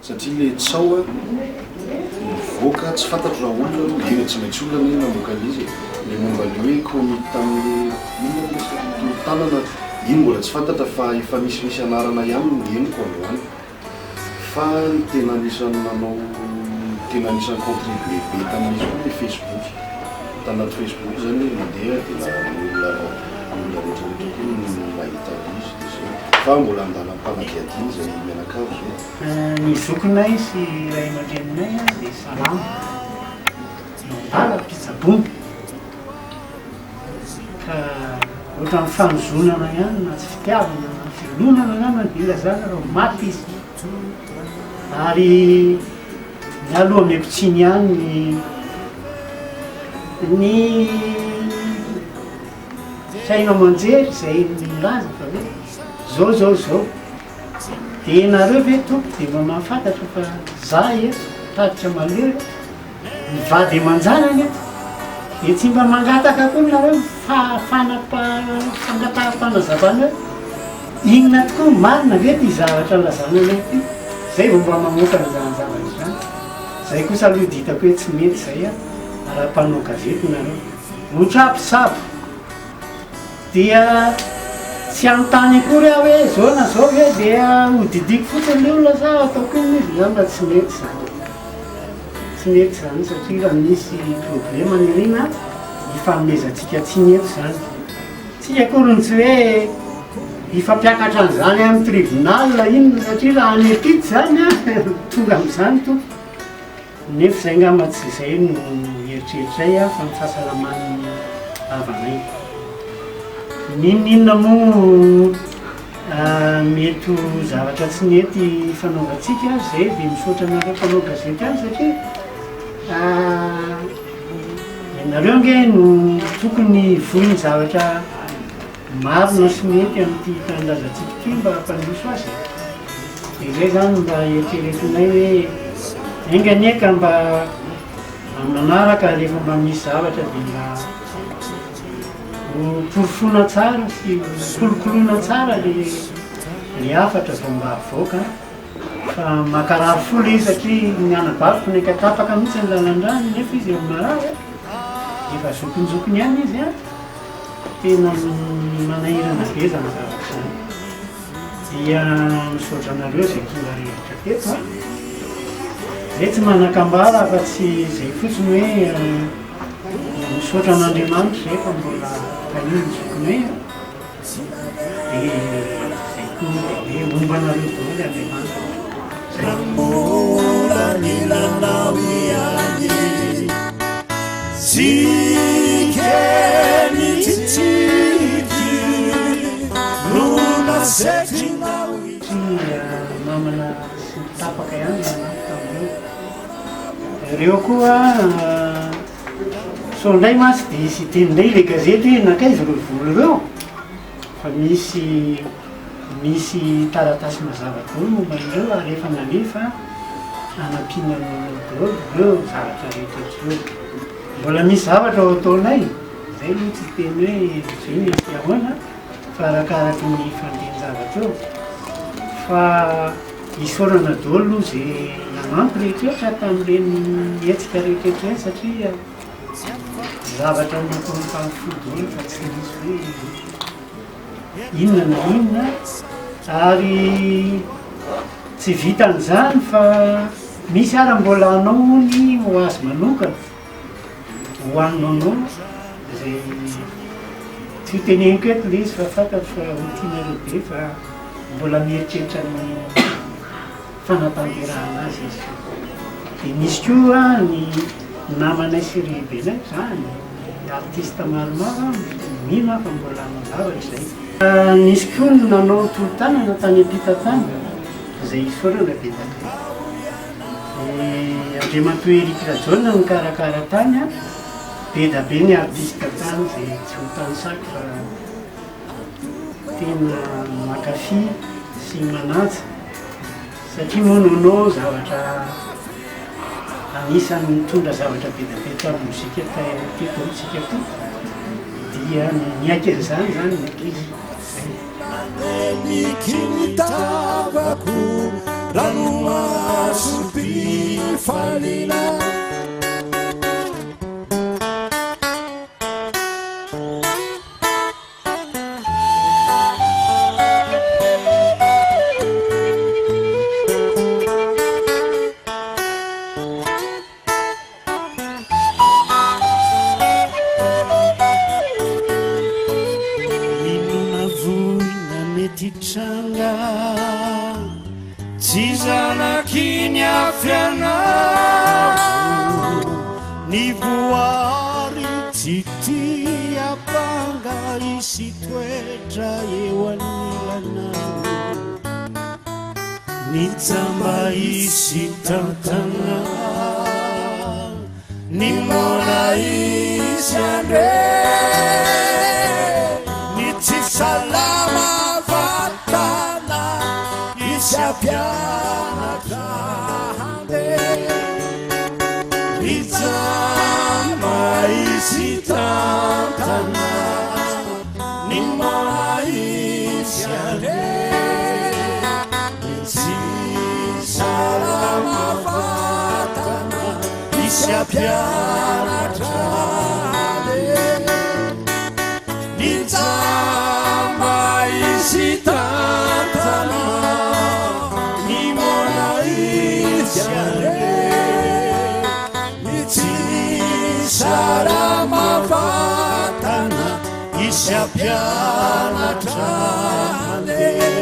Satria le tsaho a mivoaka tsy fantatro raha olona aloha, eny e tsy maintsy olona anie namoaka an'izy e, le momba le hoe komity tamin'ny inona moa izy teo, tolo-tanana, iny mbola tsy fantatra fa efa misimisy anarana ihany no henoko androany. Fa ny tena anisan'ny nanao, tena anisan'ny contribuer be tamin'izy koa le facebook, tanaty facebook zany izy nandeha dia ny olona ny olona rehetra rehetra koa no nahita an'izy dia zay. Fa mbola andalam-panadihadiana izay mianakavy zao. Ny zokinay sy ray aman-dreninay dia salama, eo an-dalam-pitsaboana. Ka ohatran'ny fanozonana ihany na tsy fitiavana na fialonana angamba no ilazana raha maty izy. Ary ny ahy aloha omeko tsiny ihany ny ny haino aman-jery izay milaza fa hoe zao zao zao. Dia ianareo ve tompoko dia mba mahafantatra fa za eto mitaditra malheur ny vady aman-janany eto dia tsy mba mangataka akory nareo fa fangataham-panazavana hoe inona tokoa ny marina ve ity zavatra lazana anay ity zay vao mba mamoaka an'izany zavatra izany zay kosa aloha dia hitako hoe tsy mety zay an raha mpanao gazety nareo otra mpitsabo Dia tsy hanontany akory aho hoe zao na zao ve dia ho didiako fotsiny le olona sa ataoko inona izy, angamba tsy mety izany, tsy mety izany satria raha misy problema any aoriana hifanomezantsika tsiny eto izany, tsika akory no tsy hoe hifampiakatra an'izany amin'ny tribunal inona satria raha any ampita izany an, tonga amin'izany tompoko. Nefa izay angamba tsy izay no eritreritray fa ny fahasalaman'ny havanay. N'inon'inona moa mety ho zavatra tsy nety fanaovantsika ary izay dia misaotra anareo mpanao gazety ihany satria ianareo ange no tokony hivoy ny zavatra Marina sy mety amin'ity tanindrazantsika ity mba hampandroso azy e! Dia izay izany mba eritreretinay hoe enga anie ka mba amin'ny manaraka rehefa mba misy zavatra dia mba ho porofoina tsara sy ho kolokoloina tsara le le hafatra vao mba avoaka fa mankarary fo le izy satria ny anabaviko naika tapaka mihitsy ny lalan-drany nefa izy efa marary a, efa zokinjokiny ihany izy a. Tena manahirana be zany zavatra zany. Dia misaotra anareo izay tonga rehetra teto a. Zay tsy manan-kambara afa tsy izay fotsiny hoe misaotra an'Andriamanitra izay fa mbola tahiany ny zokinay a. Dia izay koa dia hoe homba anareo daholo Andriamanitra. Zay. Mbola anilanao ihany Tsiky tsiky no nasetrinao Satria namana sy tapaka ihany ny tamin'ireo. Ireo koa sao indray mantsy dia hisy hiteny indray ilay gazety hoe nankaiza ireo vola ireo fa misy Misy taratasy mazava daholo momba an'ireo ary efa nalefa hanampiana an'ireo daholo ireo zavatra rehetra ireo. Mbola misy zavatra ao ataonay, izay aloha tsy hiteny hoe izay no ety ahoana fa arakaraky ny fandehan-javatra eo. Fa isaorana daholo aloha izay nanampy rehetrarehetra tamin'ireny hetsika rehetrarehetra ireny satria zavatra nataony tamin'ny fo daholo fa tsy nisy hoe Inona na inona ary tsy vitan'izany fa misy ara mbola hanao hono ho azy manokana ho an'i Nono izay tsy ho teneniko eto ilay izy fa fantatro fa ho tianareo be fa mbola mieritreritra ny fanatanterahana azy izy. Dia nisy koa ny namanay sy ry Benay izany, ny artiste maromaro, mino aho fa mbola hanao zavatra izay. Nisy koa ny nanao tolo-tanana tany am-pita tany, izay isaorana be dia be. Andriamatoa Eric Rajaona nikarakara tany, be dia be ny artiste tany izay tsy ho tanisako fa. Tena mankafy sy manaja satria moa Nono zavatra anisan'ny nitondra zavatra be dia be tamin'ny mozika teto amintsika koa dia niaiky an'izany izany ny ankizy. Maneniky ny tavako ranomaso. hafaliana. Inona voina mety hitranga Tsy zanaky ny afianao Ny voary tsy tia banga Hisy toetra eo anilanao Ny jamba hisy tantana Ny moana hisy handre Ny tsy salama vatana Hisy hampianatra handeha Ny jamba hisy tantana Ny moana hisy handre Ny tsy salama vatana Hisy hampianatra handeha Ny jamba hisy tantana Ny moana hisy handre Ny tsy salama vatana Hisy hampianatra handeha.